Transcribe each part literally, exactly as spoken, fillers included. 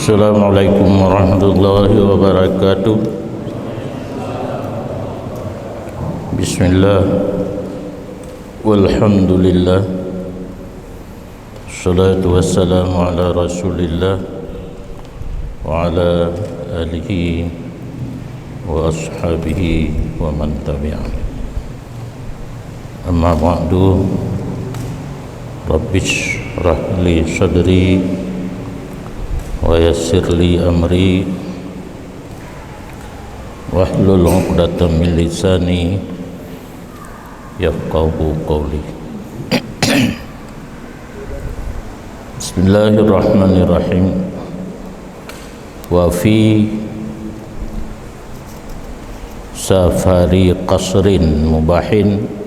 Assalamualaikum warahmatullahi wabarakatuh. Bismillah. Walhamdulillah. Salatu wassalamu ala Rasulillah wa ala alihi wa ashabihi wa man tabi'ah. Amma ba'du. Rabbisyrah li sadri wa yassir li amri wahlul 'uqdatam min lisani yafqahu qawli. Bismillahirrahmanirrahim. Wa fi safari qasrin mubahin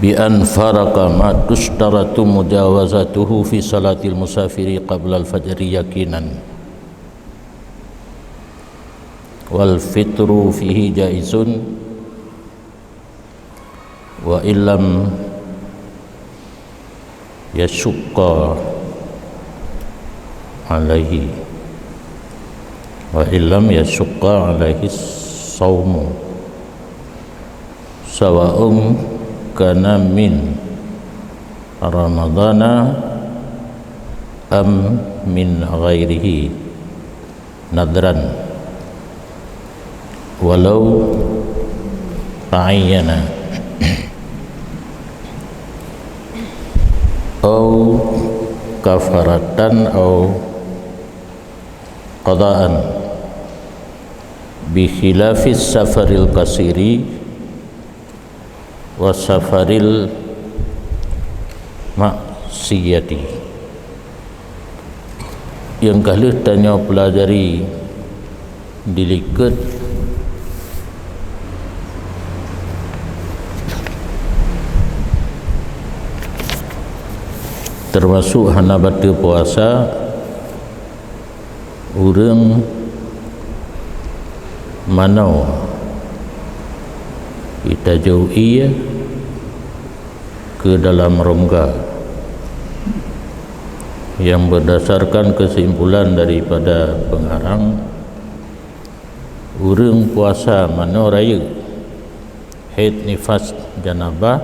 bi an faraka ma tushtaratu mujawazatuhu fi salatil musafiri qabla al-fajri yaqinan, wal fitru fihi jaizun wa illam yasyukka alaihi, wa illam yasyukka alaihi saumu, sawa'un kana min ramadhana am min ghairihi, nadran walau ta'ayyana, au kafaratan au qadaan, bi khilafis safaril qasiri wa safaril maksiyati. Nyang ka lheueh tanyoe peulajari di likot, teumasok hana bateue puasa ureuëng manoe itajau ie keu dalam rongga, nyang beurdasarkan keusimpulan daripada peungarang, ureuëng puasa manoe rayeuk, haid, nifas, janabah,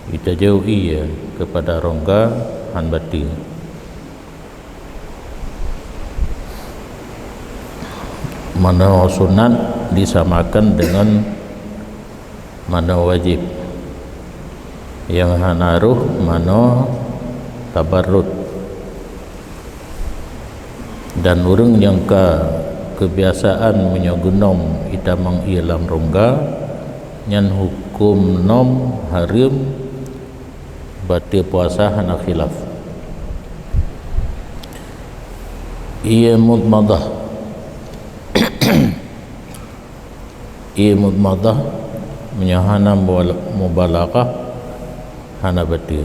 itajau ie keupada rongga hán bateue. Manoe sunat disamakan deungon manoe wajéb, nyang hana rhoh manoe tabarrud. Dan ureuëng nyang ka keubiasaan meunyoe geunom itamong ie lam rongga, nyan huköm nom hareuem, bateue puasa hana khilaf. Ie mudmadah. Ie mudmadah meunyoe hana mubal-, mubalaghah, hana bateue.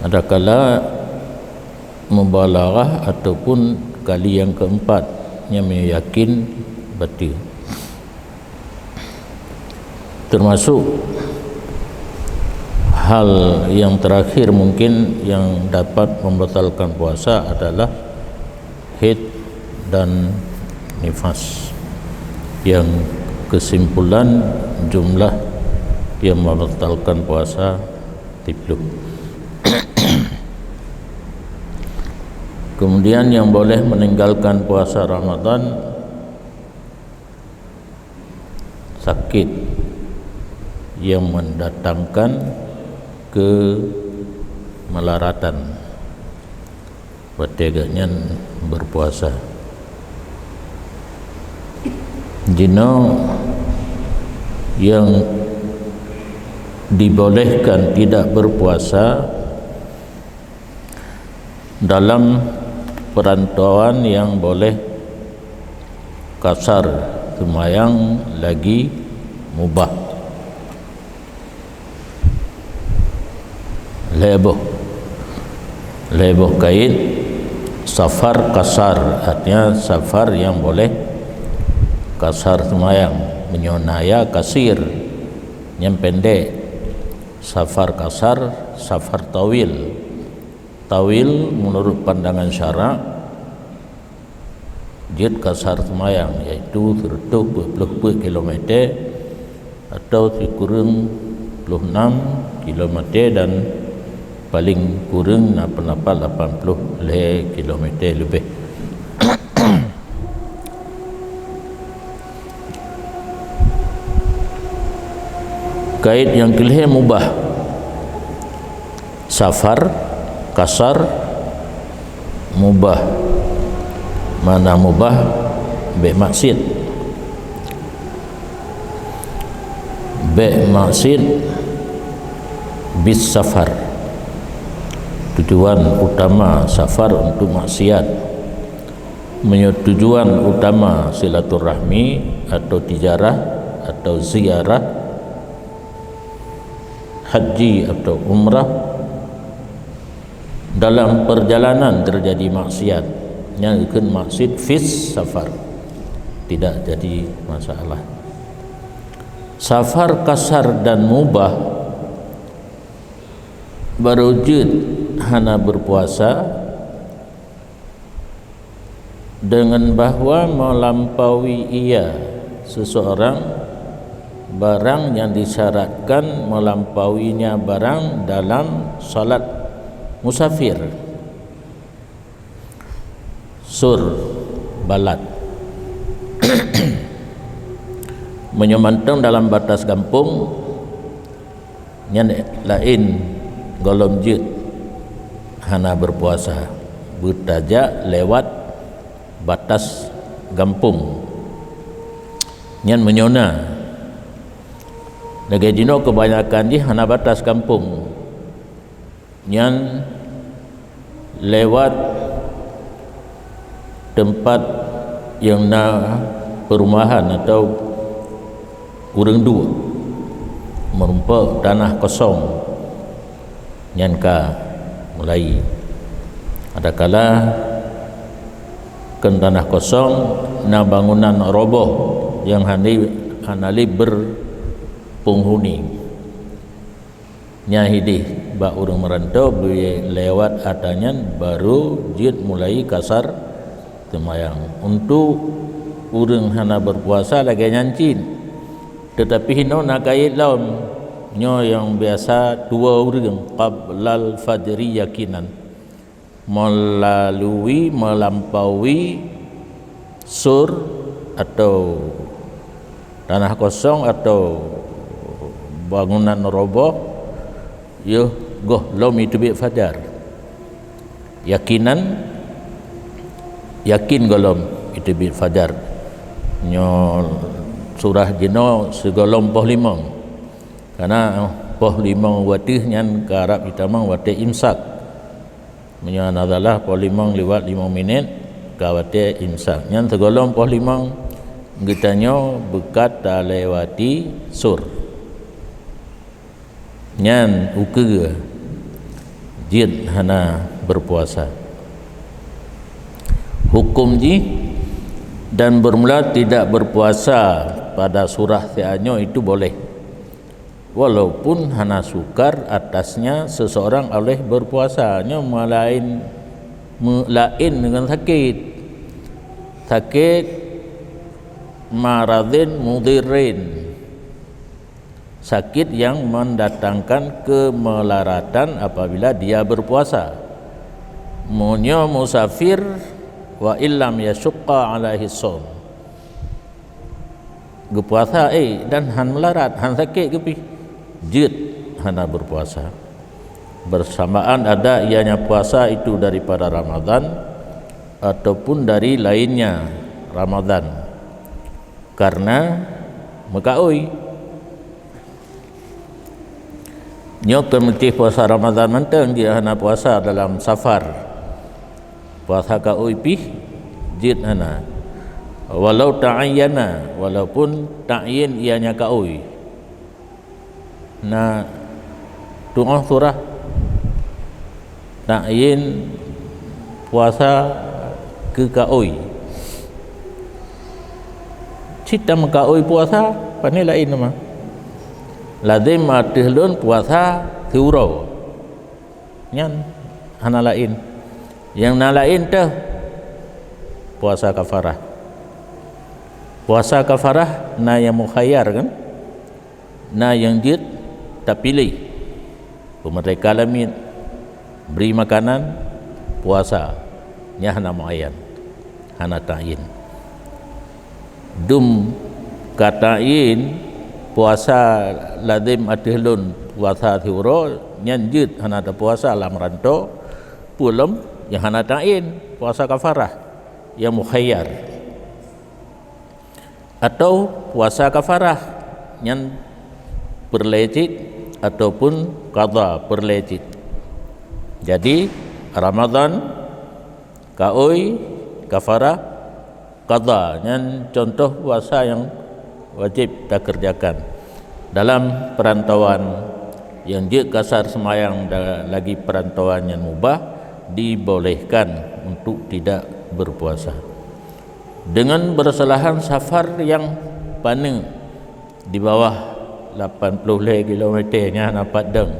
Adakala mubalaghah ataupun kali nyang keumpat, nyan meunyoe yakin, bateue. Teumasok hal nyang teurakhir mungkin nyang dapat membatalkan puasa adalah haid dan nifas, nyang keusimpulan jumlah nyang membatalkan puasa tiplôh. Kemudian nyang boleh meninggalkan puasa Ramadan sakit nyang mendatangkan kemelaratan watée gobnyan berpuasa. Jinoe nyang dibolehkan tidak berpuasa dalam perantauan nyang boleh kasar seumayang lagi mubah. Lhée boh, lhée boh kait safar kasar, artinya safar nyang boleh kasar seumayang. Meunyoe na ya kasir, nyang pendek, safar kasar, safar tawil. Tawil, menurut pandangan syarak, jeuet kasar seumayang, yaitu sireutôh peuet ploh peuet kilometer atau sikureueng ploh nam kilometer, dan paling kureueng na peundapat lapan ploh lhée kilometer leubeh. Kait nyang keulhée mubah. Safar, kasar, mubah. Makna mubah, bék maksiet. Bék maksiet bis safar. Tujuan utama safar untuk maksiat. Meunyoe tujuan utama silaturahmi atau tijarah atau ziarah, haji atau umrah, dalam perjalanan terjadi maksiat, nyan geukheun maksiat fis safar, tidak jadi masalah. Safar kasar dan mubah, barô jeuet hana berpuasa, dengan bahwa melampaui ia seseorang barang yang disyaratkan melampauinya barang dalam salat musafir. Sur, balat. Meunyoe mantong dalam batas gampông, nyan laén gohlom jeuet hana berpuasa, beutajak lewat batas gampông. Nyan meunyoe na. Lagée jinoe keubanyakan jih hana batas gampông. Nyan lewat teumpat nyang na peurumahan atau ureuëng duek, meurumpok tanah kosong, nyan ka mulai. Adakala kon tanah kosong, na bangunan roboh nyang hana, hana lé berpenghuni. Nyan hideh bak ureuëng meurantau, beu lewat atra nyan barô jeuet mulai kasar teumayang. Untuk ureuëng hana berpuasa lagée nyan cit. Teutapi hinoe na kayét lom, nyoe nyang biasa tuwoe ureuëng qablal fajri yakinan. Meulalui, melampaui sur atau tanah kosong atau bangunan roboh, yoh gohlom jiteubiet fajar. Yakinan, yakin gohlom jiteubiet fajar. Nyoe surah jinoe sigohlom poh limong. Karena poh limong watée nyan karab jitamong watée imsak. Meunyoe hana salah, poh limong liwat limong minét ka watée imsak. Nyan sigohlom poh limong geutanyoe beukat talewati sur. Nyan ukeue jeuet hana berpuasa. Hukum jih, dan bermula tidak berpuasa pada surah sianyoe itu boleh. Walaupun hana sukar atasnya seseorang oleh berpuasa, nyoe meulaén, meulaén dengan sakét. Sakét maradhin mudhirin. Sakét yang mendatangkan kemelaratan apabila dia berpuasa. Meunyoe musafir, wa illam yasyuqqa alaihi shaum. Geupuasa, eh, dan han meularat, han sakét geupih, jeuet hana berpuasa. Bersamaan ada ianya puasa itu daripada Ramadan ataupun dari lainnya Ramadan, karena meukaôi. Nyoe keumeutih puasa Ramadan mantong jeuet hana puasa dalam safar. Puasa kaôi pih jeuet hana. Walau ta'ayyana, walaupun ta'yin ianya kaôi. Na tu'oh surah ta'yin puasa keu kaôi. Cit tameukaôi puasa, pane laén teuma. Lazem ateueh lôn puasa siuroe. Nyan Hana laén. Nyang na laén teuh puasa kafarah. Puasa kafarah na nyang mukhayyar kan? Na nyang jeuet tapiléh. Peumeurdeka lamiet, bri makanan, puasa. Nyan hana muayyan, hana ta'yin. Dum ka ta'yin puasa lazem ateueh lôn puasa siuroe, nyan jeuet hana tapuasa lam rantô, peue lom nyang hana ta'yin, puasa kafarah nyang mukhayyar. Atau puasa kafarah nyan peureulée cit ataupun qadha peureulée cit. Jadi, Ramadhan kaôi, kafarah qadha, nyan contoh puasa nyang wajéb takeureujakan. Dalam peurantauan nyang jeuet kasar seumayang da-, lagi peurantauan nyang mubah, dibolehkan untuk tidak berpuasa. Deungon beureusalahan safar nyang paneuk di bawah lapan ploh lhée kilometer nyan hana padang.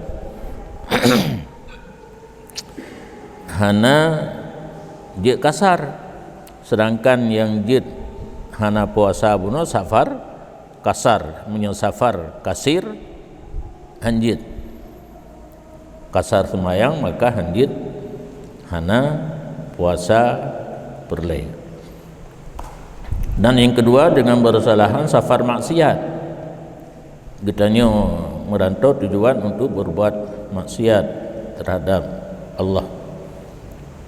Hana jeuet kasar, seudangkan nyang jeuet hana puasa bunoe safar kasar, meunyoe safar kasir, hanjeuet. Kasar seumayang, maka hanjeuet hana puasa peureulée. Dan nyang keudua, deungon beureusalahan safar maksiat. Geutanyoe meurantau tujuan untuk berbuat maksiat terhadap Allah.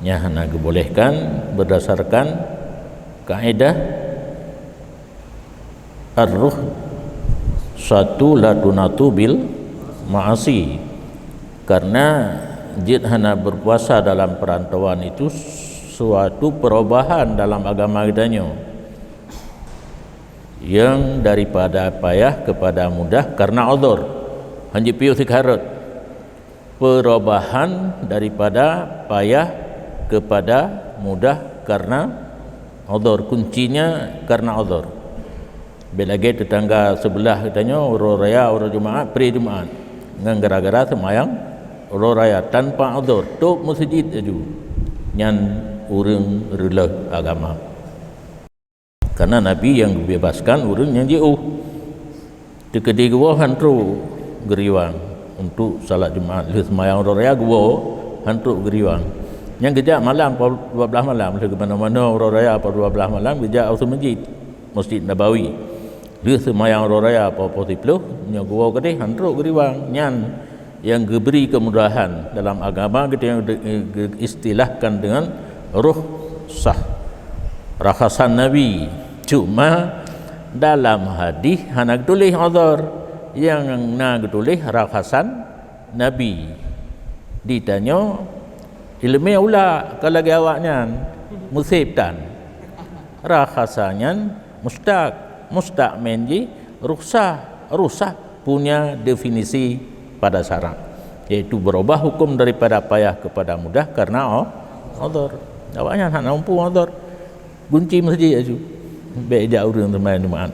Nyan hana geubolehkan berdasarkan kaedah ar-rukhsatu la tunatu bil ma'asi. Karena jeuet hana berpuasa dalam perantauan itu suatu perubahan dalam agama geutanyoe. Yang daripada payah kepada mudah karena uzur. Hanjeuet piôh sikarot. Perubahan daripada payah kepada mudah karena uzur. Kuncinya karena uzur. Bèk lagèe tetangga sebelah geutanyoe, uroe raya, uroe Jumaat, pri Jumaat. Ngon gara-gara seumayang uroe raya tanpa uzur, tôp meuseujid laju. Nyan ureueng reulôh agama. Karena Nabi nyang geubebaskan ureueng nyang jiôh. Teukeudi geuwoe han trôk geuriwang untuk salat Jumaat, lheueh seumayang uroe raya geuwoe han trôk geuriwang. Nyang geujak malam poh dua blaih malam, lheueh geumanoe-manoe uroe raya poh dua blaih malam, geujak u meuseujid, Masjid Nabawi. Lheueh seumayang uroe raya poh, poh siplôh, nyoe geuwoe keudeh han trôk geuriwang. Nyan nyang geubri keumudahan dalam agama geutanyoe geu-, geuistilahkan deungon rukhsah, rakhasan Nabi. Cuma dalam hadih hana geutuléh uzur, nyang na geutuléh rakhasan Nabi. Ditanyoe, ileumèe ula ka lagèe awaknyan, musép tan. Rakhasa nyan mustaq, mustaq meunan jih rukhsah. Rukhsah punya definisi pada syarak, yaitu berubah hukum daripada payah kepada mudah karena u-, uzur. Awaknyan hana muphom uzur. Gunci meuseujid laju. Bèk jak ureueng seumayang Jumaat.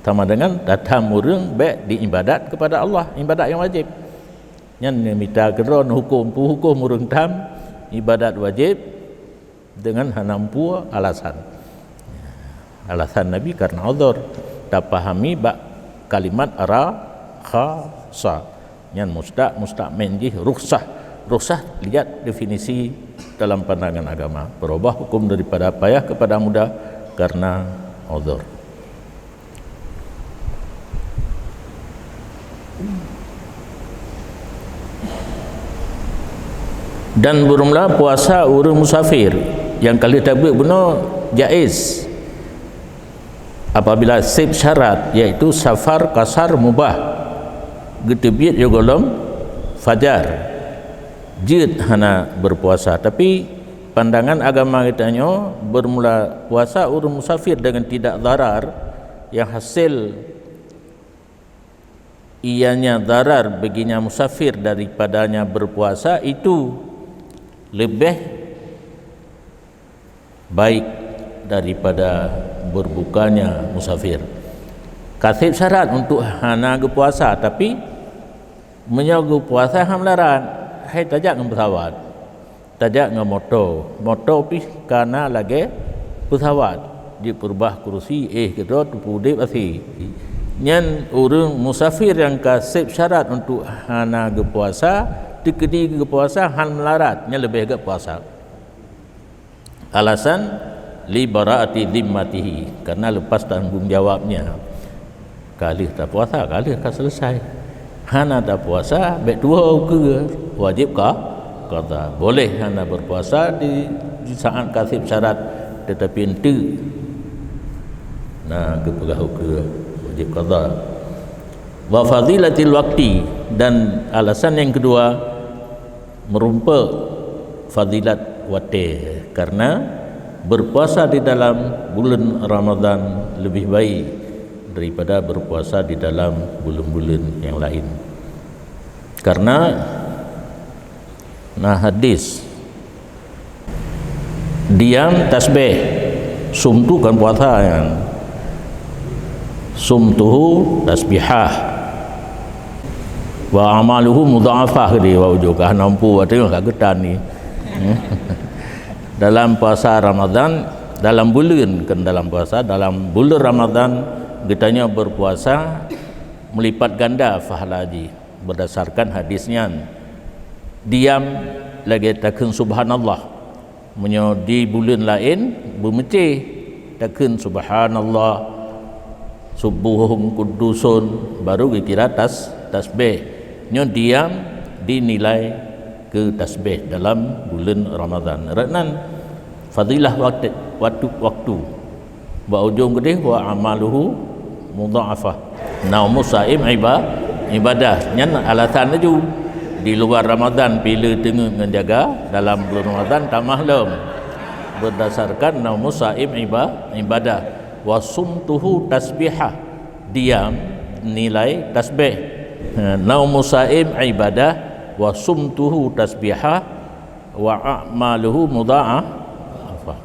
Sama dengan tatham ureueng bèk diibadat kepada Allah, ibadat nyang wajéb. Nyan mita keudroe huköm, peuhuköm ureueng tham ibadat wajéb deungon hana muphom alasan. Alasan Nabi karena uzur. Tapahami bak kalimat rakhasa. Nyan mustaq, mustaq meunan jih rukhsah. Rukhsah lihat definisi dalam pandangan agama. Berubah hukum daripada payah kepada mudah karena uzur. Dan beureulah puasa ureueng musafir nyang ka lheueh tabeuet bunoe jaiz apabila sép syarat, yaitu safar kasar mubah, geuteubiet sigohlom fajar, jeuet hana beureupuasa. Tapi pandangan agama geutanyoe, beureulah puasa ureueng musafir deungon tidak dharar, nyang hasé ianya dharar baginya musafir daripadanya beureupuasa, itu leubeh baik daripada beureubukanya musafir. Ka sép syarat untuk hana geupuasa, tapi meunyoe geupuasa hana meularat, hai tajak ngon peusawat. Tajak ngon moto. Moto pih ka na lagée peusawat, jipeurubah kurusi, éh keudroe teupeu udeb asie. Nyan ureuëng musafir nyang ka seb syarat untuk hana geupuasa, teukeudi geupuasa hán meularat, nyan leubeh gét puasa. Alasan, li bara'ati zimmatihi, karena lepas tanggung jawabnya. Ka lheueh tapuasa, ka lheueh ka selesai. Hana tapuasa, bék tuwoe ukeue, wajéb ka qadha. Boleh hana berpuasa di, di saat ka seb syarat, tetapi enteuk na geupeugah ukeue, wajéb qadha. Wa fadilatil waqti, dan alasan yang kedua, meurumpok fadilat watée, karena berpuasa di dalam bulan Ramadan lebih baik daripada berpuasa di dalam bulan-bulan yang lain. Karena na hadis, diam tasbih, sum tu kan puasa kan. Sumtuhu tasbihah. Wa amaluhu mudha'afah di wa ujung ka nampu tengok ka geutan ni. Dalam puasa Ramadan, dalam buleuen, kan dalam puasa, dalam buleuen Ramadan, geutanyoe berpuasa melipat ganda pahala jih berdasarkan hadis nyan. Diam lagée takheun subhanallah. Meunyoe di buleuen laén beumeucéh, takheun subhanallah, subuhun quddusun, baru geukira tas-, tasbih. Nyoe diam dinilai keu tasbih dalam buleuen Ramadan. Rot nan fadilah waktu, waktu, waktu. Bak ujong keudeh, wa amaluhu mudha'afah. Naumus saim iba-, ibadah. Nyan alasan laju. Di luar Ramadan pih le teungeut ngon jaga, dalam bulan Ramadan tamah lom. Berdasarkan naumus saim iba-, ibadah. Wa sumtuhu tasbihah. Diam nilai tasbih. Ha, naumus saim ibadah, wa sumtuhu tasbihah, wa a'maluhu mudha'afah.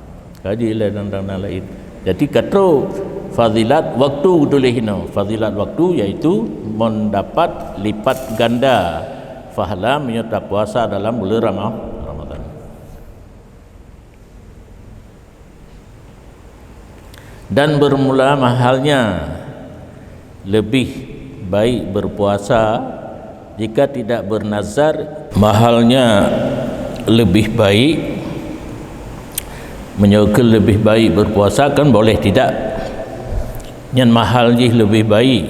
Kaji lé dan, dan lain. Jadi ka trok fadilat waktu tuléh inoe. Fadilat waktu yaitu mendapat lipat ganda pahala meunyoe tapuasa dalam buleuen Rama-, Ramadan. Dan bermula mahalnya lebih baik berpuasa jika tidak bernazar. Mahalnya lebih baik, meunyoe keu lebih baik berpuasa kan boleh tidak. Nyan mahal jih lebih baik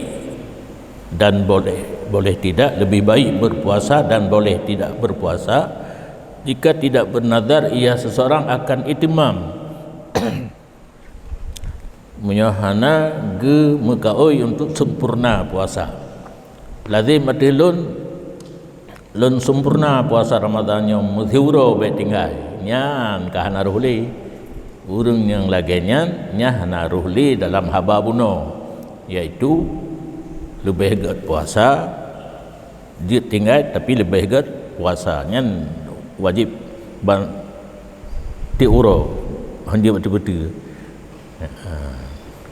dan boleh, boleh tidak, lebih baik berpuasa dan boleh tidak berpuasa jika tidak bernazar ia seseorang akan itimam. Meunyoe hana geumeukaôi untuk sempurna puasa. Lazem ateueh lôn, lôn sempurna puasa Ramadan nyoe meusiuroe bék tinggai. Nyan ka hana roh lé. Ureuëng nyang lagée nyan, nyan hana roh lé dalam haba bunoe, yaitu leubeh gét puasa, jeuet tinggai, tapi leubeh gét puasa. Nyan wajéb ban tiep uroe, hana jeuet beutôi-beutôi. Ha.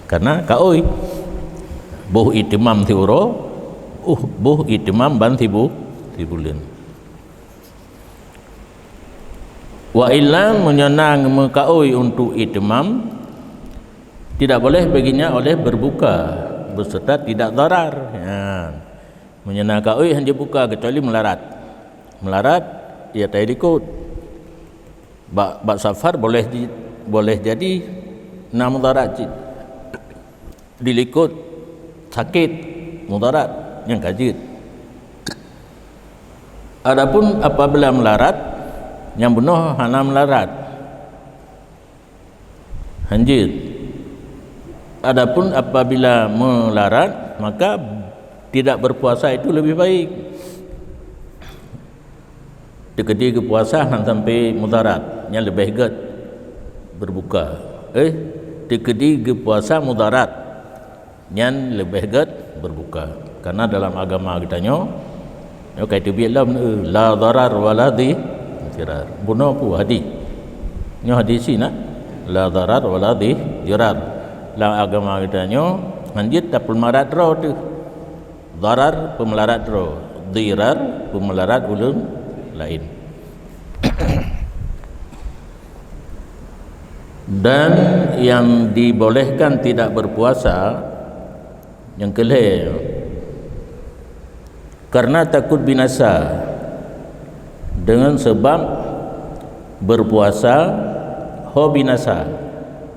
Karena kaôi, boh itimam siuroe, uh, boh itimam ban sibu-, sibuleuen. Wa illa, meunyoe na meukaôi untuk itimam, tidak boleh baginya oleh berbuka beserta tidak dharar. Ha. Meunyoe na kaôi hana jibuka kecuali meularat. Meularat, ya tai likot. Bak, bak safar boleh di, boleh jadi na mudarat cit. Di likot sakét, mudarat nyang ka jeuet. Adapun apabila meularat, nyang bunoe hana meularat. Hanjeuet. Adapun apabila meularat, maka tidak berpuasa itu lebih baik. Teukeudi geupuasa hana sampai mudarat, nyan leubeh gét berbuka. Eh, teukeudi geupuasa mudarat, nyan leubeh gét berbuka. Karena dalam agama geutanyoe, nyoe ka teubiet lom, eh, la dharar wa la dhi-, dhirar. Bunoe peue hadis. Nyoe hadis na, la dharar wa la dhi-, dhirar. Lam agama geutanyoe, hanjeuet tapeumeudarat droe teuh. Dharar, peumeudarat droe. Dhirar, peumeudarat ulôn laén. Dan yang dibolehkan tidak berpuasa, nyang keu lhèe, karena takut binasa, dengan sebab berpuasa ho binasa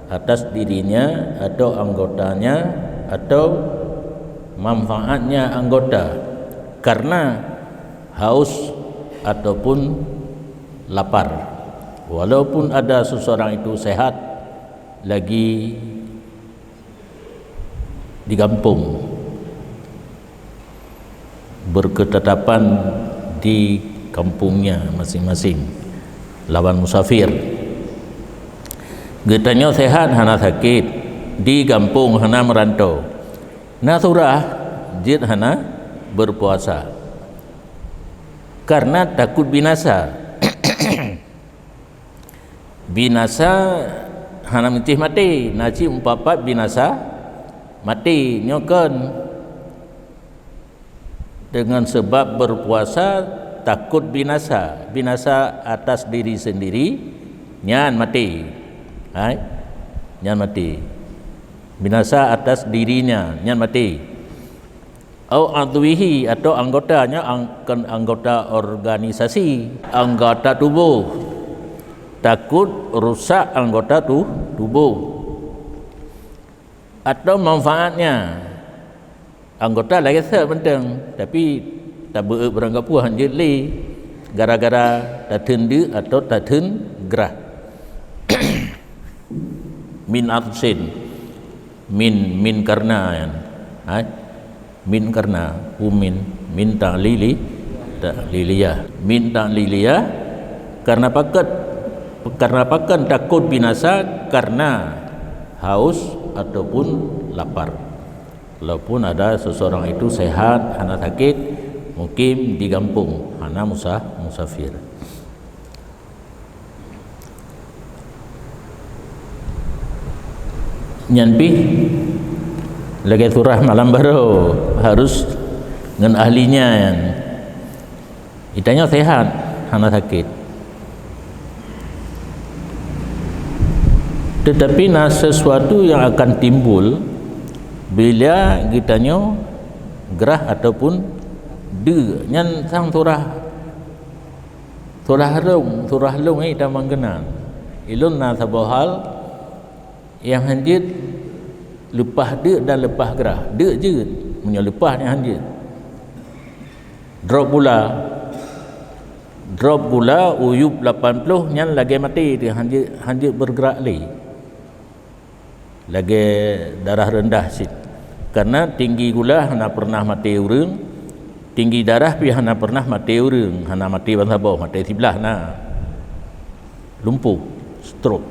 atas dirinya atau anggotanya atau manfaatnya anggota karena haus ataupun lapar, walaupun ada seseorang itu sehat lagi di gampông, berketatapan di kampungnya masing-masing lawan musafir. Geutanyoe sehat, hana sakét, di gampông, hana meuranto. Na surah jeuet hana berpuasa karena takut binasa. Binasa hana meusti maté, na cit umpampat binasa maté nyoe kon. Dengan sebab berpuasa takut binasa, binasa atas diri sendiri, nyan maté. Hai, nyan maté. Binasa atas dirinya, nyan maté. Au adwihi, atau anggotanya, ang-, kon anggota organisasi, anggota tubuh. Takut rusak anggota tu-, tubuh. Atau manfaatnya. Anggota lagèe sat mantong, tapi tabeuet beurangkapeue hanjeuet lé, gara-gara tatheun deuk atau tatheun grah. Min atsin. Min, min karena nyan. Hai. Min karena, hu min, min ta'lili, ta'liliyah. Min ta'liliyah, karena pakon, karena pakon takut binasa karena haus ataupun lapar. Walaupun ada seseorang itu sehat, hana sakét, mukim di gampông, hana musa-, musafir. Nyan pih lagèe surah malam baroe harus ngon ahlinya nyan. Geutanyoe sehat, hana sakét. Tetapi na sesuatu yang akan timbul bila geutanyoe grah ataupun deuk. Nyan sang surah Surah lôn, surah lôn, eh, tamong keunan. Ilôn na saboh hal nyang hanjeuet leupah deuk dan leupah grah. Deuk jeuet, meunyoe leupah nyan hanjeuet. Drop gula. Drop gula, uyup lapan ploh nyan lagèe maté teuh, hanjeuet, hanjeuet bergerak lé. Lagèe darah rendah cit. Karena tinggi gula hana pernah maté ureueng, tinggi darah pih hana pernah maté ureueng, hana maté bansaboh, maté siblah na. Lumpuh, stroke.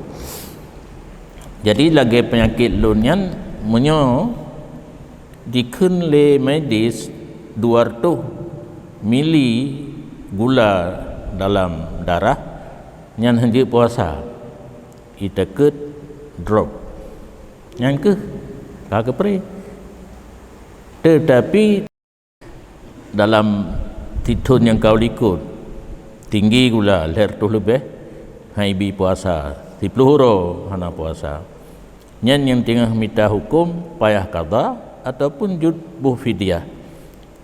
Jadi lagèe peunyakét lôn nyan, meunyoe jikheun lé medis dua reutôh mili gula dalam darah, nyan hanjeuet puasa. Iteukeuet drop. Nyan keuh ka geupré. Teutapi dalam sithon nyang ka u likot, tinggi gula lhèe reutôh leubeh, han ibi puasa, siploh uroe hana puasa. Nyan nyang teungoh mita huköm payah qadha ataupun jeuet boh fidyah.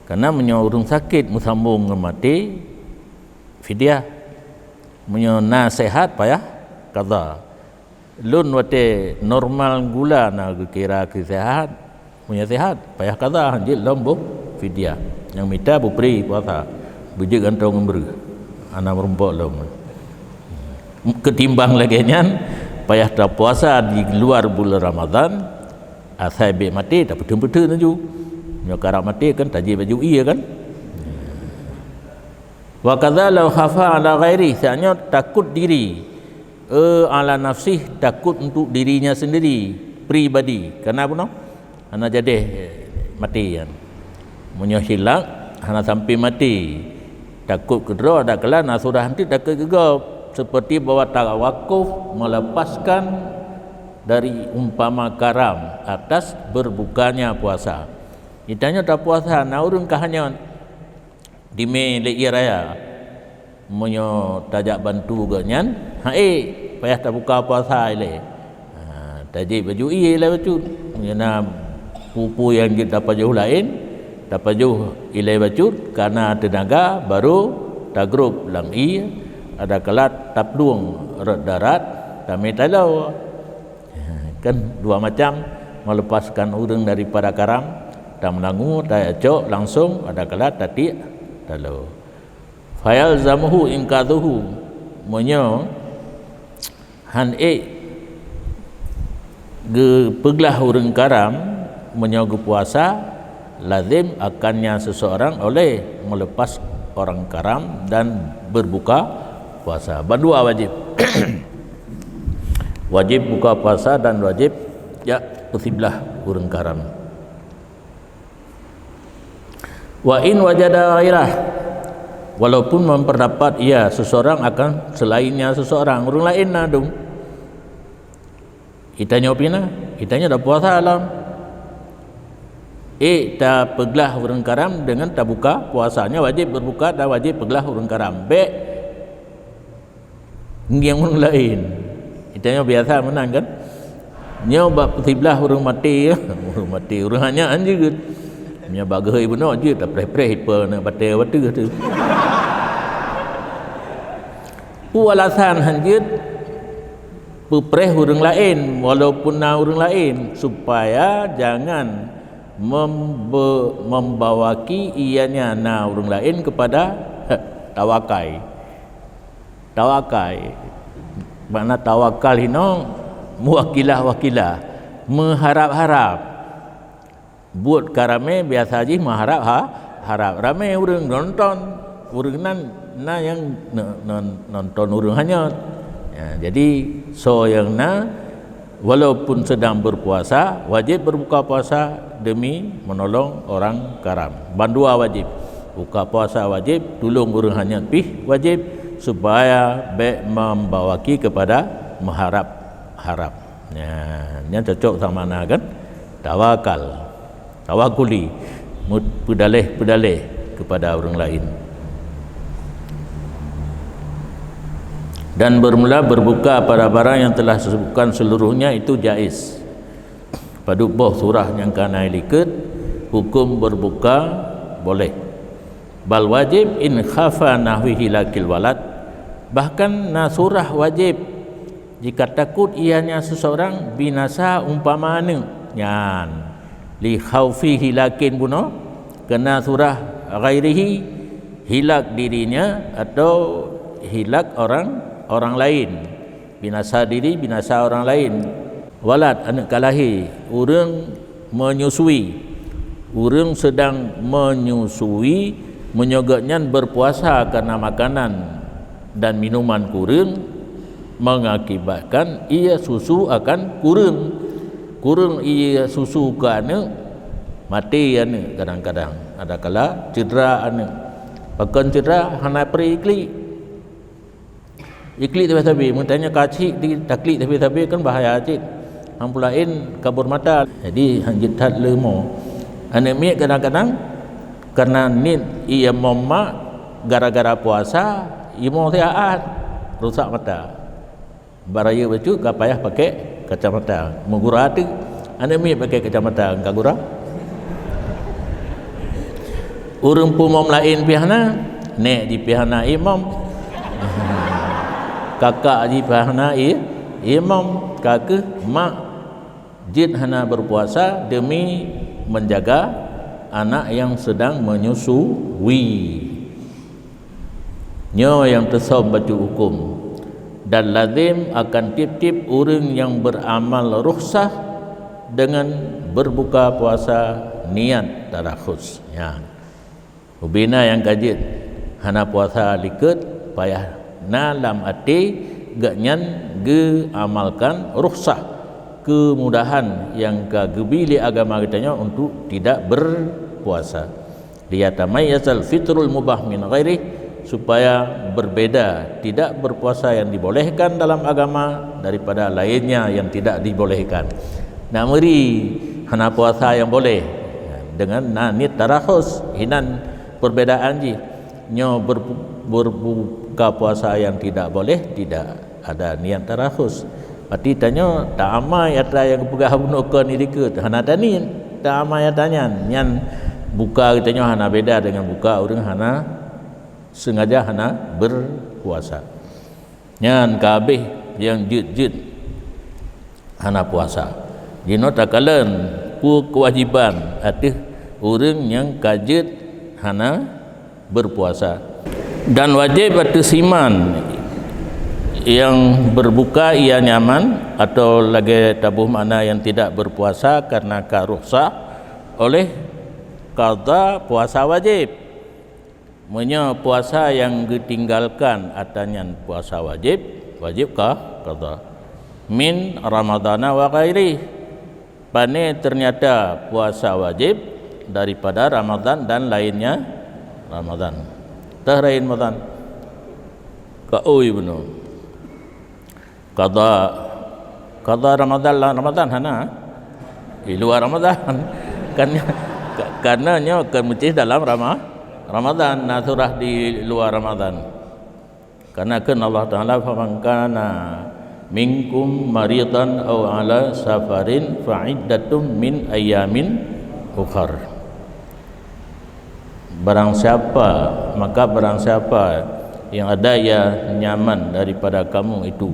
Karena meunyoe ureueng sakét meusambong ngon maté, fidyah. Meunyoe na seuhat, payah qadha. Lôn watèe normal gula na geukira keu seuhat. Meunyoe seuhat, payah qadha, jeuet lom boh fidyah. Nyang mita beupré puasa, beujeuet gantoe ngon breuh. Hana meurumpok lom. Keutimbang lagèe nyan, payah tapuasa di luar bulan Ramadhan, asai bèk maté, tapeutheun-peutheun laju. Nyoe karab maté kan, tajép baju ie kan. Wa kadza law khafa ala ghairi, saat nyoe takot diri. Eh, ala nafsih, takot untuk dirinya sendiri, pribadi. Karena bunoe hana jadeh, eh, maté nyan. Meunyoe hilak, hana sampai maté. Takot keudroe, adak keulan, nah, sudah nanti takot keu gob. Seperti bahwa tawakuf melepaskan dari umpama karam atas berbukanya puasa. Geutanyoe tapuasa, na ureueng ka hanyot. Dimé lé ie raya. Meunyoe tajak bantu geuh nyan, han ék, payah tabuka puasa ilée. Tajép baju ie ilée bacut. Meunyoe na peue-peue nyang jeuet tapajoh laén, tapajoh ilée bacut, ka na teunaga, barô tagrôb lam ie, adakala taplueng rot darat, tamé taloe. Kan dua macam, melepaskan ureuëng daripada karam, tameunangu, tacok langsong, adakala tatiek taloe. Fayalzamuhu inqadhuhu, meunyoe han ék geupeuglah ureuëng karam, meunyoe geupuasa, lazim akannya seseorang oleh melepas orang karam dan berbuka puasa. Bandua wajib. Wajib buka puasa dan wajib jak peusiblah ureuëng karam. Wa in wajada ghairah, walaupun memperdapat ia seseorang akan selainnya seseorang, ureuëng laén na dum. Itanyoe pih na, itanyoe dak puasa lom. Eh, tapeuglah ureuëng karam dengan tabuka puasanya, wajib berbuka dan wajib peuglah ureuëng karam. Bék ngieng ureuëng laén. Itanyoe biasa meunan kan? Nyoe bak peusiblah ureuëng maté, ureuëng maté, ureuëng hanyat han jeuet. Nyoe bak geuhôi bunoe jeuet, tapreh-preh ipe na batée wateuh tu. Peue alasan han jeuet peupreh ureuëng laén, walaupun na ureuëng laén, supaya jangan membe-, membawaki ianya na ureuëng laén kepada tawakai. Tawakai, makna tawakal hinoe, muwakilah-wakilah, meuharab-harab. Buet ka ramé biasa jih meuharab ha-, harab. Ramé ureuëng nonton, ureuëng nan na nyang ne-, non-, nonton ureuëng hanyot. Ya, jadi soe nyang na walaupun sedang berpuasa, wajib berbuka puasa demi menolong orang karam. Bandua wajib. Buka puasa wajib, tulông ureuëng hanyot pih wajib, supaya bék membawaki kepada meuharab-harab. Nah, nyan cocok sama na kan? Tawakal. Tawakuli, mut-, peudaléh-peudaléh kepada ureuëng laén. Dan bermula berbuka pada barang yang telah disebutkan seluruhnya itu jaiz. Padub boh surah nyang ka na likot, hukum berbuka boleh. Bal wajib in khafa nahwi hilakil walad. Bahkan na surah wajib jika takot ianya seseorang binasa umpama aneuëk nyan. Li khaufi hilakin bunoe, keu na surah ghairihi, hilak dirinya atau hilak orang, orang lain. Binasa diri, binasa orang lain. Walad, aneuëk ka lahé, ureuëng menyusui. Ureuëng sedang menyusui, meunyoe gobnyan berpuasa karena makanan dan minuman kureueng, mengakibatkan ie susu akan kureueng. Kureueng ie susu keu aneuëk, maté aneuëk kadang-kadang. Adakala cedera aneuëk. Pakon cedera? Hana pri iklik. Iklik sabe-sabe, meutanyoe ka cit di taklik sabe-sabe kan bahaya cit. Hang pulaén kabur mata. Jadi han jeuet that leumo. Aneuëk miet kadang-kadang karena niet ie mom mak gara-gara puasa, imo siat rusak mata. Baraya bacut ka payah pakai kacamata. Meugura teuk. Aneuëk miet pakai kacamata ngon ka gura. Ureuëng pumom laén pih hana, nék jih pih hana imom. Kakak jih pih hana i-, imom, ka kheueh mak jeuet hana berpuasa demi menjaga anak yang sedang menyusui. Nyoe nyang teusöm bacut huköm, dan lazem akan tieb-tieb ureuëng nyang beuramal rukhsah deungon beurbuka puasa niat tarakhus. Nyan, ubena nyang ka jeuet hana puasa likot, payah na lam até gobnyan geuamalkan rukhsah, keumudahan nyang ka geubi lé agama geutanyoe untuk tidak berpuasa. Liyatamayyazal fitrul mubah min ghairih, supaya berbeda tidak berpuasa yang dibolehkan dalam agama daripada lainnya yang tidak dibolehkan. Nak meuri hana puasa nyang boleh, dengan na niet tarakhus, hinan perbedaan jih. Nyoe berpu-, berbuka puasa yang tidak boleh, tidak ada niat tarakhus. Berarti tanyoe taamai atra nyang geupeugah bunoe kon di likot, hana taniet taamai atra nyan. Nyan buka geutanyoe hana beda dengan buka ureuëng hana sengaja hana berpuasa. Nyan ka habéh nyang jeuet-jeuet hana puasa. Jinoe takalon peue keuwajiban ateueh ureuëng nyang ka jeuet hana berpuasa. Dan wajéb ateueh siman nyang berbuka ia nyaman, atau lagée taboh makna nyang tidak berpuasa karena ka rukhsah oleh qadha puasa wajéb. Meunyoe puasa nyang geutinggalkan atra nyan puasa wajéb, wajéb ka qadha. Min Ramadhana wa ghairih. Pane ternyata puasa wajéb daripada Ramadhan dan lainnya Ramadhan. Teuh lain Ramadhan. Ka ui bunoe. Qadha, qadha Ramadhan lam Ramadhan hana. Di luar Ramadhan. Kan, ka-, karena nyoe kan meusti dalam Rama-, Ramadhan, na surah di luar Ramadhan. Karena kan Allah Taala, "Faman kana minkum maridan au ala safarin fa iddatum min ayamin ukhar." Barang siapa, maka barang siapa yang ada ia nyaman daripada kamu itu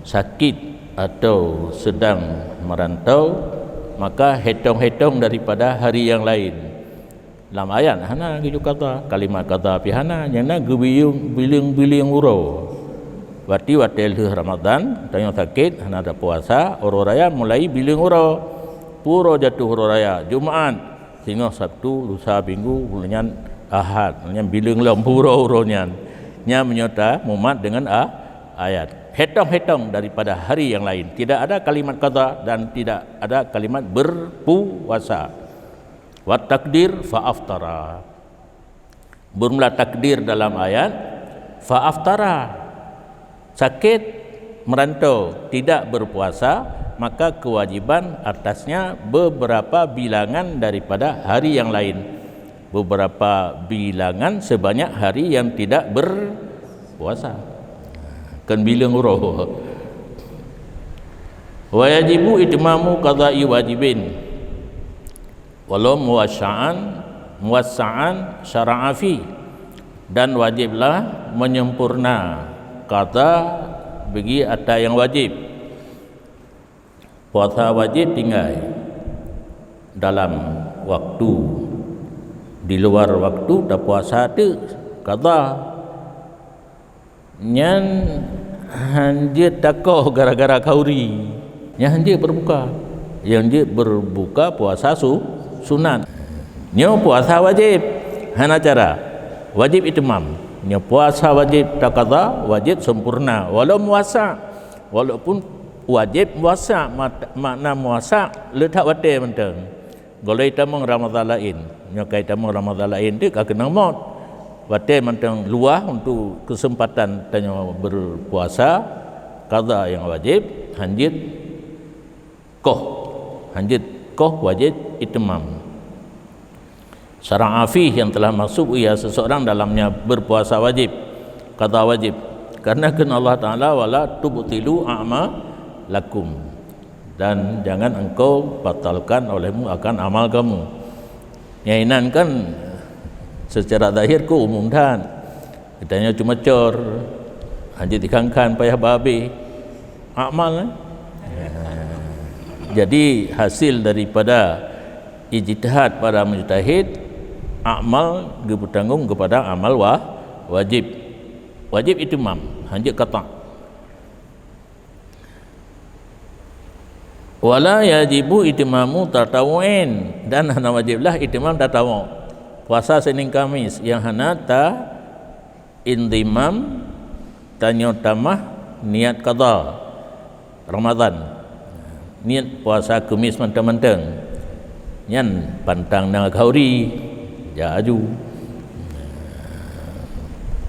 sakit atau sedang merantau, maka hetong-hetong daripada hari yang lain. Lam ayat hana geujok qadha, kalimat qadha pih hana, nyang na geubileung-bileung uroe. Berarti watée lheueh Ramadhan, tanyoe sakét, hana tapuasa, uroe raya mulai bileung uroe. Peue uroe jatuh uroe raya? Jumat, singoh Sabtu, Lusa, Minggu, nyan Ahad, nyan bileung lom uroe-uroe nyan. Nyan meunyoe tamumat deungon a-, ayat. Hetong-hetong daripada hari yang lain. Tidak ada kalimat qadha dan tidak ada kalimat berpuasa. Wat takdir fa aftara. Bermula takdir dalam ayat, fa aftara. Sakit, merantau, tidak berpuasa, maka kewajiban atasnya beberapa bilangan daripada hari yang lain. Beberapa bilangan sebanyak hari yang tidak berpuasa. Kan bileung uroe. Wa yajibu itmamu qadha'i wajibin. Walau muwassa'an, muwassa'an syara'a fi, dan wajiblah menyempurna qadha bagi atra nyang wajib. Puasa wajib tinggai dalam waktu, di luar waktu tapuasa teuk qadha. Nyan hanjeuet takoh gara-gara khauri. Nyan hanjeuet berbuka. Nyang jeuet berbuka puasa su-, sunat. Nyoe puasa wajéb. Hana cara. Wajéb itimam. Nyoe puasa wajéb taqadha, wajéb sempurna. Walau muwassa'. Walaupun wajéb muwassa', mat-, makna muwassa' le that watée mantong. Golom tamong Ramadhan laén. Nyoe ka tamong Ramadhan laén teuk ka keunong mot. Watée mantong luwah untuk keuseumpatan tanyoe berpuasa, qadha nyang wajéb, hanjeuet koh. Hanjeuet koh wajéb itimam. Syara'a fi yang telah masuk ia seseorang dalamnya berpuasa wajéb, qadha wajéb. Karena kheun Allah Taala, "Wala tubtilu a'malakum." Dan jangan engkau batalkan olehmu akan amal kamu. Nyang inan kan secara zahir keu umum that. Geutanyoe cuma cor, hanjeuet dikhan-khan payah babeh. Amal, eh? Jadi hasil daripada ijtihad para mujtahid, amal geupeutanggong kepada amal wa-, wajib. Wajib itimam, hanjeuet qatha'. Wala yajibu itimamu tatawu'in, dan hana wajiblah itimam tatawu'. Puasa Senin Kamis nyang hana ta intimam, tanyoe tamah niat qadha Ramadhan. Niat puasa Kamis mantong-mantong. Nyan pantang na khauri, jak aju.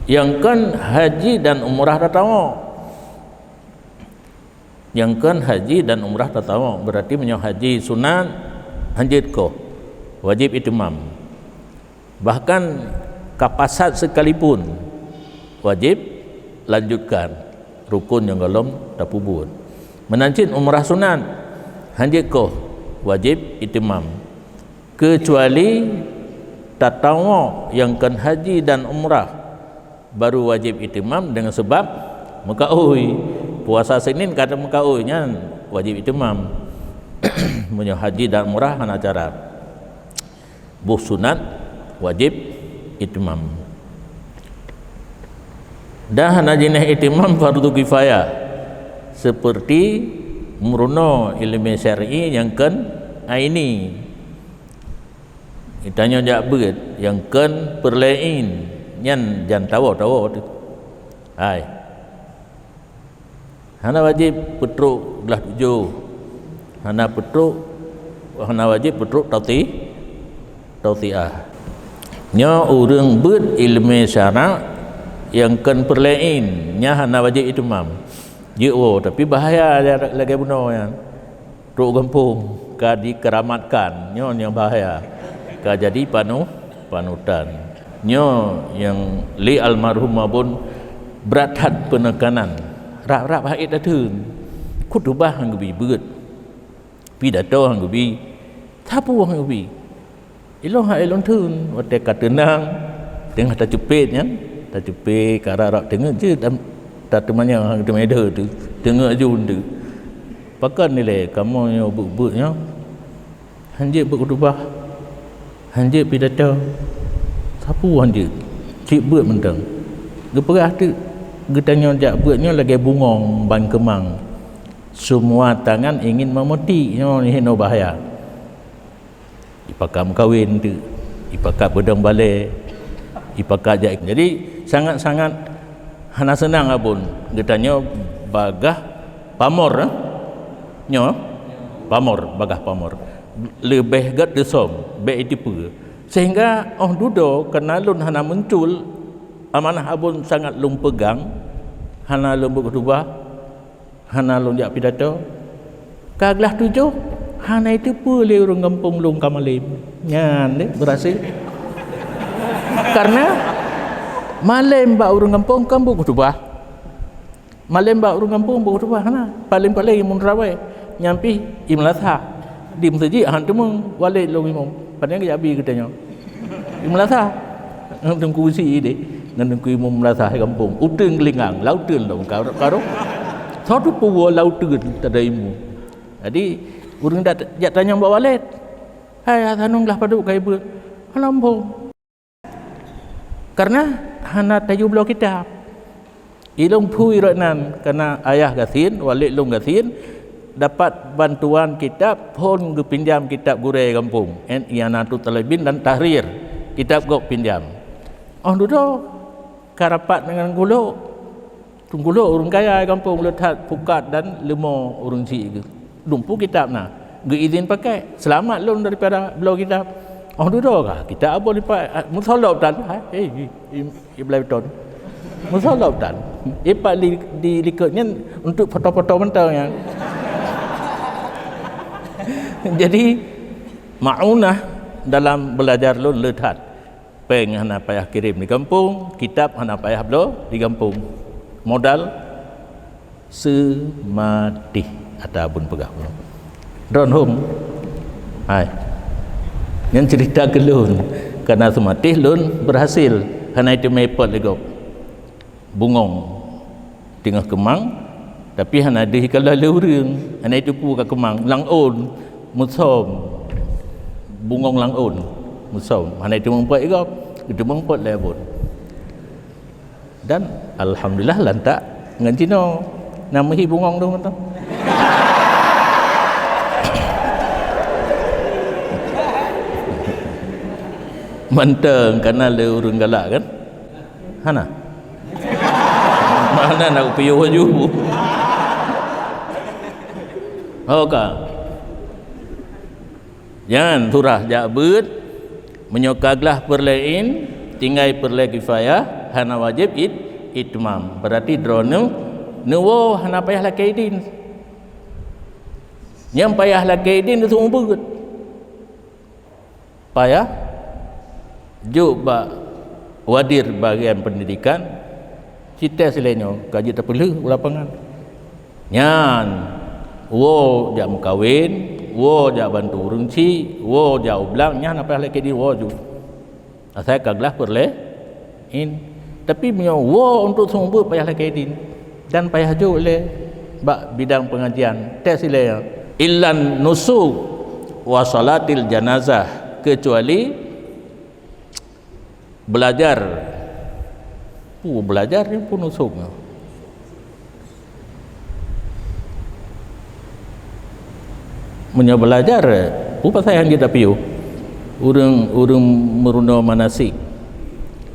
Nyang kon haji dan umrah tatawu'. Nyang kon haji dan umrah tatawu', berarti meunyoe haji sunat, hanjeuet koh, wajéb itimam. Bahkan ka pasat sekalipun, wajéb lanjutkan rukun nyang golom tapeubuet. Meunan cit umrah sunat, hanjeuet koh wajéb itimam. Keucuali tatawuk nyang kon haji dan umrah, baru wajéb itimam deungon sabab meukaôi. Puasa Senin ka meukaôi, nyan wajéb itimam. Meunyoe haji dan umrah hana cara. Boh sunat wajéb itimam. Dan hana jinéh itimam fardu kifayah, seperti meurunoe ileumèe syar'i nyang kon aini. Geutanyoe jak beuet nyang kon peureulèe ain, nyan jan tawoe-tawoe teuh. Hai. Hana wajéb peutrok glah tujoh. Hana peutrok, hana wajéb peutrok tauti-, tautiah. Nyoe ureuëng beuet ileumèe syarak nyang kon peureulèe ain, nyan hana wajéb itimam. Jeuet woe, tapi bahaya lagèe bunoe nyan. Trok gampông ka dikeramatkan, nyoe nyang bahaya. Ka jadi panu-, panutan. Nyoe nyang lé almarhum Abon brat that peunekanan. Rab-rab hait tatheun. Khutubah han geubi beuet. Pidato han geubi. Sapeue han geubi. Ilôn hana ilôn theun, watèe ka teunang, teungoh taceupet nyan, taceupet ka rab-rab teungeut jeuet tam-, tateumanyong teumèe deuh teuh, teungeut jun teuh. Pakon nilai kamoe nyoe beuet-beuet nyoe? Han jeuet beuet khutubah, han jeuet pidato, sapeue han jeuet, cit beuet mantong. Geupeugah teuk geutanyoe jak beuet nyoe lagèe bungöng ban keumang. Semua tangan ingin memetik, nyoe hinoe bahaya. Ipakat meukawen teuk, ipakat beudong balèe, ipakat jak. Jadi sangat-sangat hana seunang Abon geutanyoe bagaih pamor, eh? Nyoe pamor, bagaih pamor. Leubeh gèt teusöm, bèk iteupeue. Sehingga 'oh dudoe kareuna lôn hana muncul amanah Abon sangat lôn peugang, hana lôn beuet khutubah, hana lôn jak pidato. Ka glah tujoh, hana iteupeue lé ureuëng gampông lôn ka malém. Nyan deh, berhasil. Karena malém bak ureuëng gampông kan beuet khutubah. Malém bak ureuëng gampông beuet khutubah hana. Paléng-paléng imum tarawèh. Nyan pih i meulasah. Di meuseujid han teumeung, walét lôn imum. Padahai geujak bi geutanyoe. Di meulasah. Ngon Teungku Usi deh. Ngon Teungku Imum meulasah gampông. Uteuen geulingang, lam uteuen lom karôh-karôh. Soe teupeue lam uteuen tada imum. Jadi, ureuëng dak jak tanyong bak walét. "Hai, Hasanun glah padub ka ibeuet?" "Hana muphom." Karena hana tayue bloe kitab. Ilôn phui rot nan, karena ayah gasien, walét lôn gasien, dapat bantuan kitab, phon geupinjam kitab gurèe gampông, en I'anatut Thalibin dan Tahrir, kitab gob pinjam. 'Oh dudoe ka rapat ngon Teungku Lhok. Teungku Lhok ureuëng kaya gampông, le that pukat dan leumo ureuëng chik geuh. Dumpeue kitab na, geuizin pakai. Seulamat lôn daripada bloe kitab. 'Oh dudoe ka kitab Abon ipat, meusolop tan. Hai, eh, Iblai beutôi. Meusolop tan. Ipat di, di likot nyan untuk foto-foto mantong nyan. Jadi, maunah dalam belajar lôn le that. Péng hana payah kirém di gampông, kitab hana payah bloe di gampông. Modal seumatéh ata Abon peugah. Droeneuh, hai. Nyan cerita keu lôn. Karena seumatéh lôn berhasil, hana iteumé pot lé gob. Bungöng teungoh keumang, tapi hana deuh ikalon lé ureuëng, hana iteupeue ka keumang, lam ôn, meusom. Bungöng lam ôn, meusom, hana iteumé pot lé gob, iteumé pot lé Abon. Dan alhamdulillah lantak ngon jinoe na meuhi bungöng tu mantong. Mantong kana lé ureuëng galak kan? Hana. Mana nak piôh laju. Ho ka. Nyan surah jak beuet, meunyoe ka glah peureulèe ain, tinggai peureulèe kifayah, hana wajéb it-, itmam. Berarti droeneuh neuwoe hana payah lakèe idin. Nyang payah lakèe idin neusumbeuet. Payah jok bak wadir bagian pendidikan, ci tes lé nyoe ka jeuet tapeulheueh u lapangan. Nyan, Woe jak meukawen, woe jak bantu ureuëng chik, woe jak u blang, nyan na payah lé keu idin, woe ju. Asai ka glah peureulée in. Tapi meunyoe woe untuk seumeubeuet payah lé keu idin dan payah jok lé bak bidang pengajian, tes ilée nyan. Illan nusuk wa salatil janazah, kecuali belajar. Pu belajar nyan pun nusuk nyoe. Meunyoe belajar, pu pasai han jeuet tapiôh. Ureuëng, ureuëng meurunoe manasik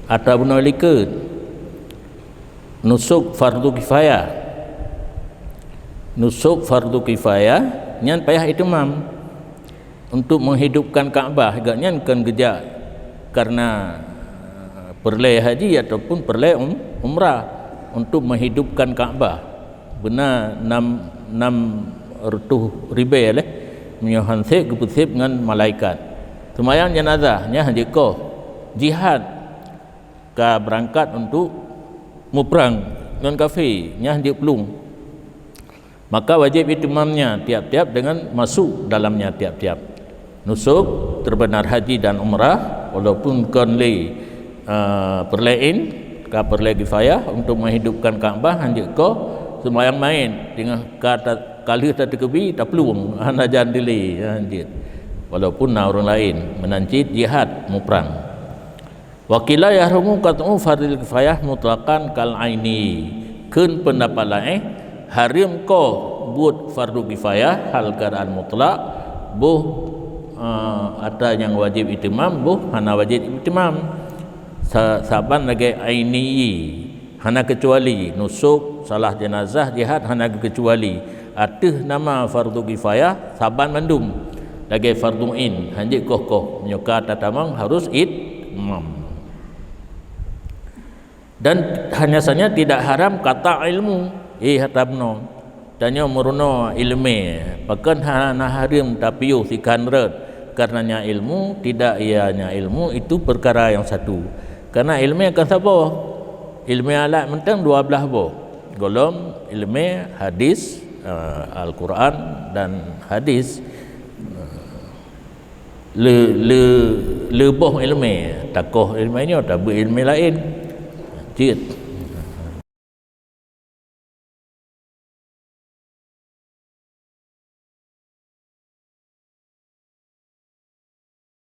atau bunoe likot. Nusuk fardu kifayah. Nusuk fardu kifayah nyan payah itimam. Untuk menghidupkan Ka'bah, gobnyan kon geujak karena peureulée haji ataupun peureulée um-, umrah untuk menghidupkan Ka'bah. Beuna nam, nam reutôh ribée lé, meunyoe han seb geupeuseb ngon malaikat. Seumayang janazah, nyan jeuet koh. Jihad, ka beurangkat untuk muprang ngon kafé, nyan jeuet plueng. Maka wajéb itimamnya tiap-tiap dengan masuk dalamnya tiap-tiap. Nusuk, terbeunar haji dan umrah, walaupun kon lé, eh, peureulée in, ka peureulée kifayah untuk menghidupkan Ka'bah, han jeuet koh seumayang mait, teungoh ka ta-, ka lheueh tateukeubi, taplueng, hana jan dilée, han jeuet. Walaupun na ureuëng laén, meunan cit jihad, muprang. Wa qila yahrumu qat'u fardil kifayah mutlaqan kal aini. Kheun peundapat laén, hareuem koh buet fardu kifayah hal keadaan mutlak, boh, eh, atra nyang wajéb itimam, boh hana wajéb itimam. Sa-, saban lagée aini, hana keucuali, nusuk, salah jenazah, jihad, hana keucuali. Ateueh nama fardu kifayah, saban mandum. Lagée fardu ain, han jeuet koh-koh. Meunyoe ka tatamong, harus itimam. Dan hanya saja tidak haram kata ilmu. Eh, hata bunoe. Tanyoe meurunoe iéleumé, pakon hana hareuem tapiôh sikhan rot? Kareuna nyan ilmu, tidak ianya ilmu, itu perkara yang satu. Kareuna iéleumé kan saboh. Iéleumé alat mantong dua blaih boh. Gohlom iéleumé hadis, eh, Al-Quran dan hadis. Le, le, le boh iéleumé, takoh iéleumé nyoe, tabeuet iéleumé laén. Cit.